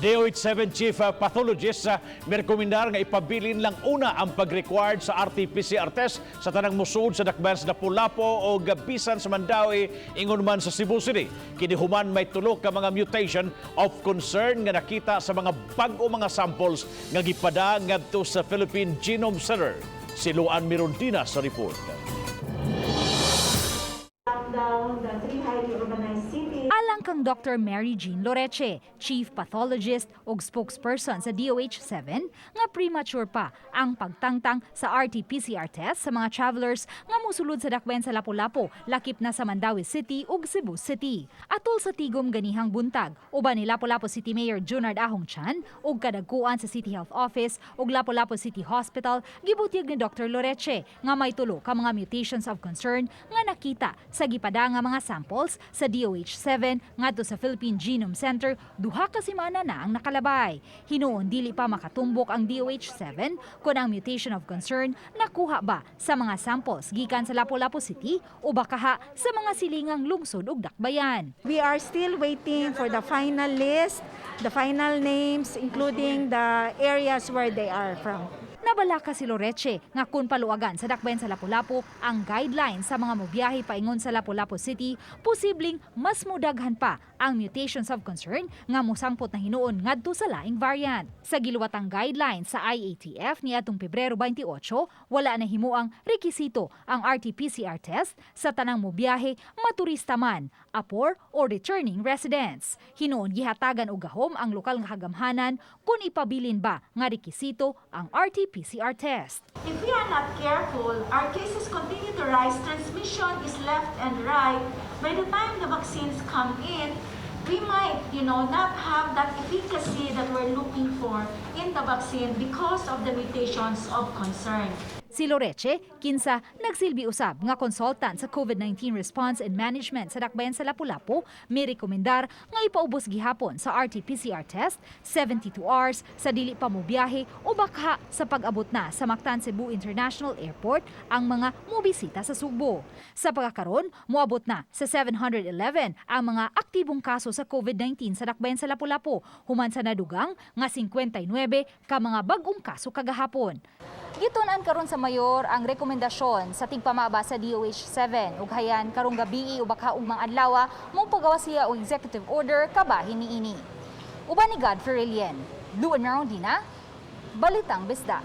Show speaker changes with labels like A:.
A: DOH-7 Chief Pathologist mirekomendar nga ipabilin lang una ang pag-required sa RT-PCR test sa tanang musud sa dakbayan sa Lapu-Lapu o bisan sa Mandaue, ingon man sa Cebu City. Kini human may tulo ka mga mutation of concern nga nakita sa mga bag-o mga samples nga gipada ngadto sa Philippine Genome Center. Si Luan Mirondina sa report.
B: Down the three highly urbanized cities.
C: Alang kang Dr. Mary Jean Loreche, Chief Pathologist ug spokesperson sa DOH-7, nga premature pa ang pagtangtang sa RT-PCR test sa mga travelers nga musulod sa dakbayan sa Lapu-Lapu, lakip na sa Mandaue City ug Cebu City. Atol sa tigom ganihang buntag, uban ni Lapu-Lapu City Mayor Junard Ahong Chan ug kadagkuan sa City Health Office ug Lapu-Lapu City Hospital, gibutyag ni Dr. Loreche nga may tulo ka mga mutations of concern nga nakita sa gipada nga mga samples sa DOH-7 ngadto sa Philippine Genome Center 2 ka semana na ang nakalabay. Hinuon dili pa makatumbok ang DOH-7 kung ang mutation of concern nakuha ba sa mga samples gikan sa Lapu-Lapu City o bakaha sa mga silingang lungsod ug dakbayan.
B: We are still waiting for the final list, the final names, including the areas where they are from.
C: Nabalaka si Loreche nga kung paluagan sa dakbayan sa Lapu-Lapu ang guidelines sa mga mobiyahe paingon sa Lapu-Lapu City, posibleng mas mudaghan pa ang mutations of concern nga mosangpot na hinuon ngadto sa laing variant. Sa giluwatang guidelines sa IATF niadtong Pebrero 28, wala na himuang rekisito ang RT-PCR test sa tanang mobiyahe, maturista man, apor o returning residents. Hinuon gihatagan og gahom ang lokal nga kagamhanan kung ipabilin ba nga rekisito ang RT-PCR test.
B: If we are not careful, our cases continue to rise, transmission is left and right. By the time the vaccines come in, we might not have that efficacy that we're looking for in the vaccine because of the mutations of concern.
C: Si Loreche, kinsa nagsilbi usab nga consultant sa COVID-19 response and management sa dakbayan sa Lapu-Lapu, may rekomendar nga ipaubos gihapon sa RT-PCR test 72 hours sa dili pa mobiyahe o baka sa pag-abot na sa Mactan Cebu International Airport ang mga mobisita sa Sugbo. Sa pagkakaron, moabot na sa 711 ang mga aktibong kaso sa COVID-19 sa dakbayan sa Lapu-Lapu, human sa nadugang nga 59 ka mga bag-ong kaso kagahapon. Gitun-an karon sa mayor ang rekomendasyon sa tigpamaba sa DOH-7 ug hayan karong gabii o baka ugmang adlaw mopagawas siya og executive order kabahin niini. Uban ni Godfrey Relien, Luan Marondina, Balitang Bisdak.